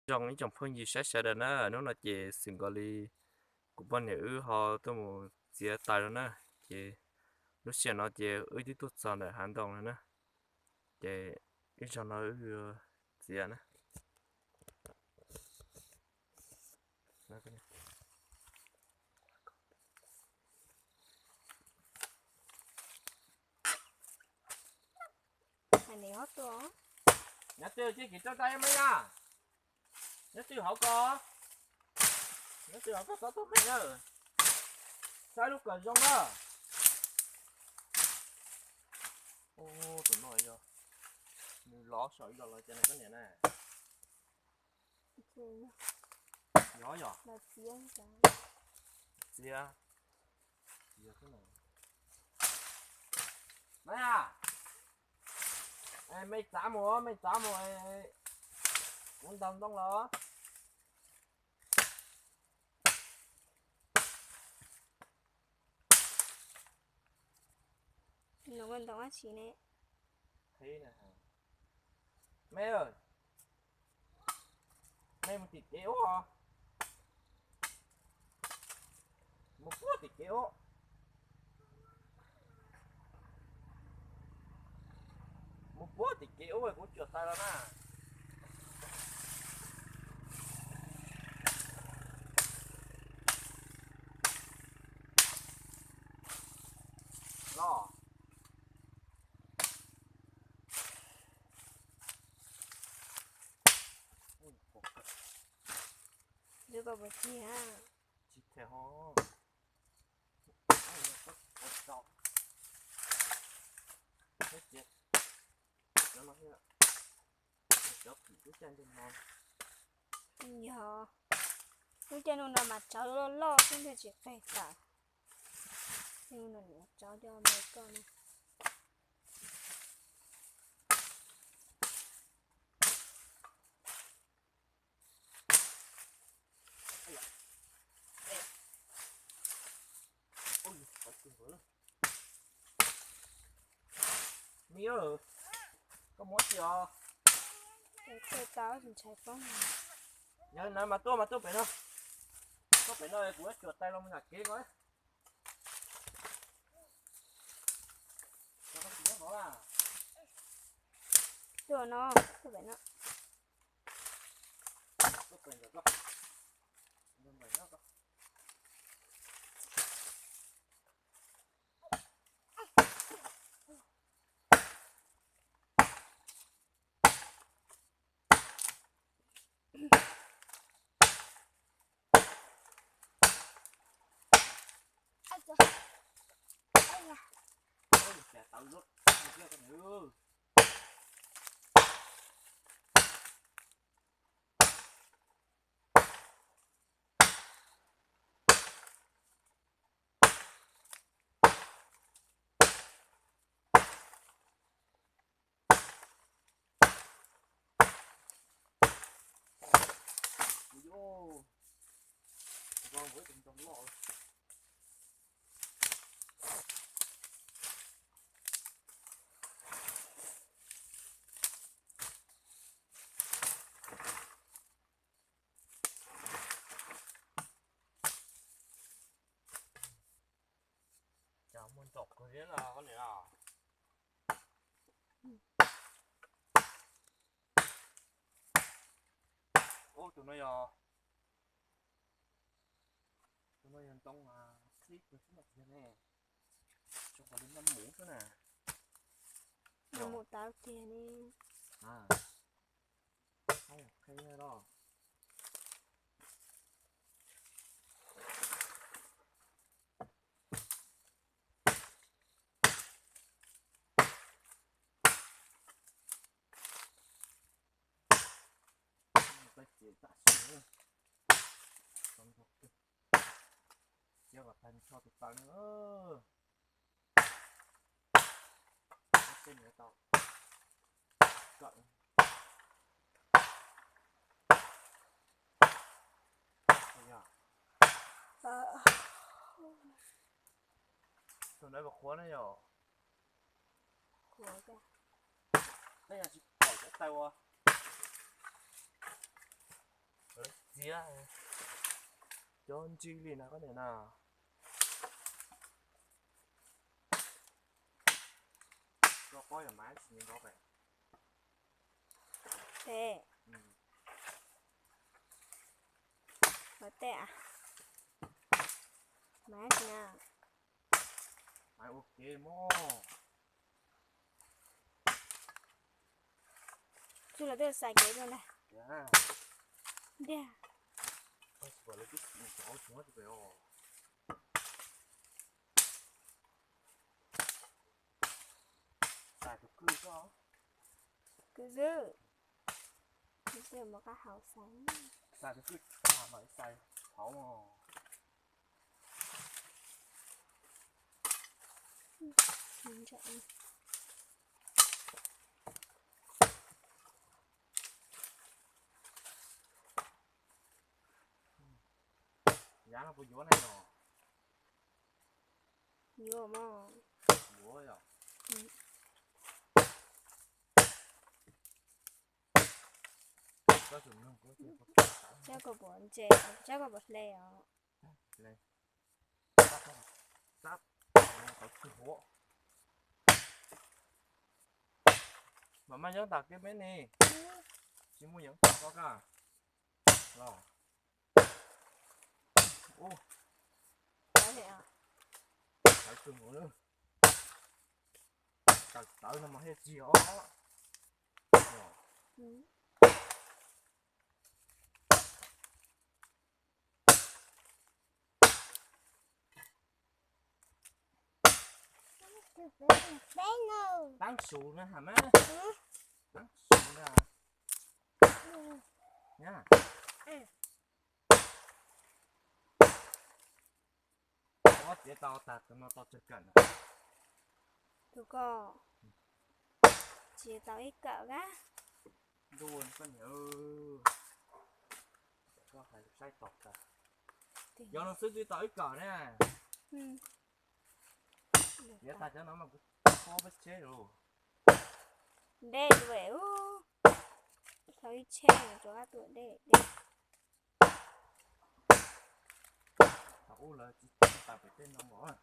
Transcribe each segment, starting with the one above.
Zoo ib tsoom phooj ywg saib sawv daws na, hnub no ces xwm nkaus li kuv poj niam wb ho tuaj mus txiav taws lawm na, ces lub sij hawm no ces wb twb tuaj txog ntawm hav ntoo lawm na, ces ib zaug no wb yuav txiav na. Nyob twg ces rau dai me yas, nyob twg hauv ko, nyob twg hauv ko txhob tuaj pem na, saib lub kawm zoo na. Tus no yog nws lov saum ib los los cas na koj niam na. Yog yog. Txiav, txiav xwb no. Maiv, me txav mus, me txav mus, kuv ntaus ntoo los. Ntaus dab tsi ne? Me, me mus tim kev ub, mus puag tim kev ub, mus puag tim kev ub kuv tsuam taws los na. Los. Tsis them ho. Yog, lub caij no mas tsawv loj loj xwb thiaj tsis qeg tawm. Caij no niam tsawv coj me koj no. Miv, koj muab tsis os. Tau ntshai poob. Yog na mas tuaj mas tuaj pem no. Tuaj pem no kuv yuav tsuam tais los mus nram kev ko. Tuaj no, tuaj pem no. Cas muaj ntau kawg li no koj niam. Ub, tus no yog, tus no yog ntoo qhib kawg xwb no tiag ne. Tsuas qhov li noj mus xwb na. Noj mus tau tiag ne. Qhib los. Txiav kom tag nrho tus taws no. Tej no tau kawm. Tus ntawd puas qhuav na yom? Qhuav tiag. Tej no tsis pom cov taws ua. Ntxiv, cov ntsis li na koj niam na. Koj pob yog maiv tsis nov pe. Te. Ua tej a. Maiv tsis na. Maiv ua kev mog. Tsuj los twb xais kev rau na. Ntiag. Xais tus kwj ko. Kwj xwb. Mus qab hauv xais. Xais tus kwj tag mam xais hauv. Yav no puas yuav na yog? Yuav mog. Yuav yom. Cov koj puas ntse, cov koj puas hle os? Mam maj nyob tas kiag peb ne. Tsis muaj yeeb tom koj ka los. Ub, tawv tawv no mas thiaj tsis os. Taab su na has mas. Taab su na. Nyab. Ob txiav tau tag tus no tau tsawg kawm na? Tus ko tsis tau ib kawm kab. Ntuj, koj niam, koj hais saib tau kawm. Yog no xwb twb tau ib kawm ne. Txiav tag cov no mas kuv txhob peb tsheb lawm. Dej lawm, tau ib tsheb mas rov qab tuaj dej dej. Thaum ub lawv tsis tau pem tej no nkaus.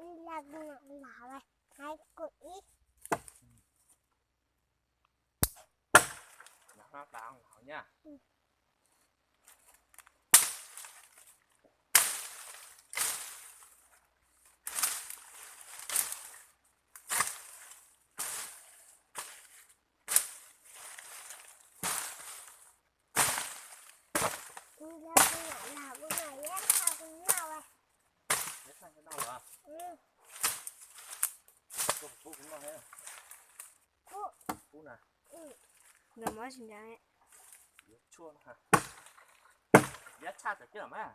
Ib laj ntawm no los, hais kuv ib. Nyob tas hauv nyaj. Nkag mov tsis nrad. Yuav tshaj tawm kiag los mas.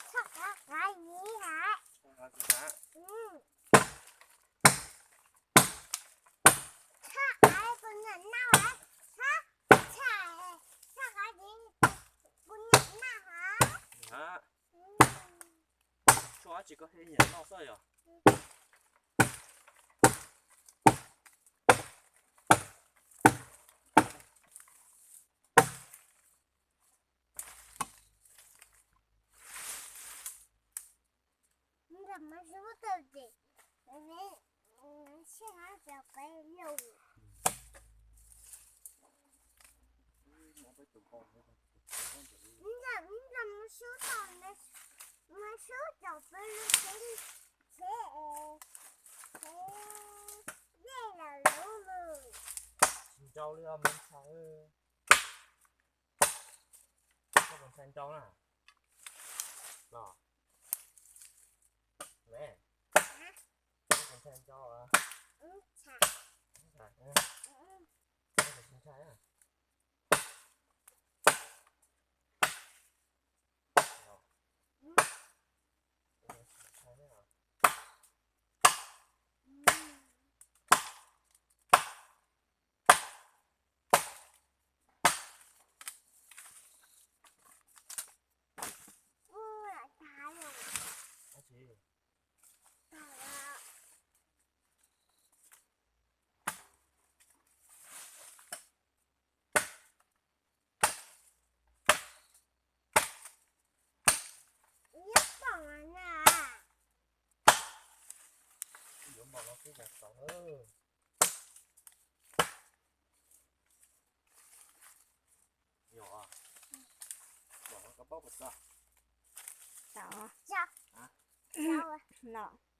Tshaj qav qav yim hais. Tshaj qav kuv nyuam naj hais. Tshaj, tshaj, tshaj qav yim kuv nyuam naj hais. Tshuaj dab tsi koj thiaj nyiam noj xwb yog? Tsis nrau li os me ntxhais. Koj puas ntshai nrau na? Los me, koj puas ntshai nrau? Koj puas tsis ntshai na? Yuav npaum no xwb cas tau. Yog, npaum no koj paub puas tau? Tau. Los.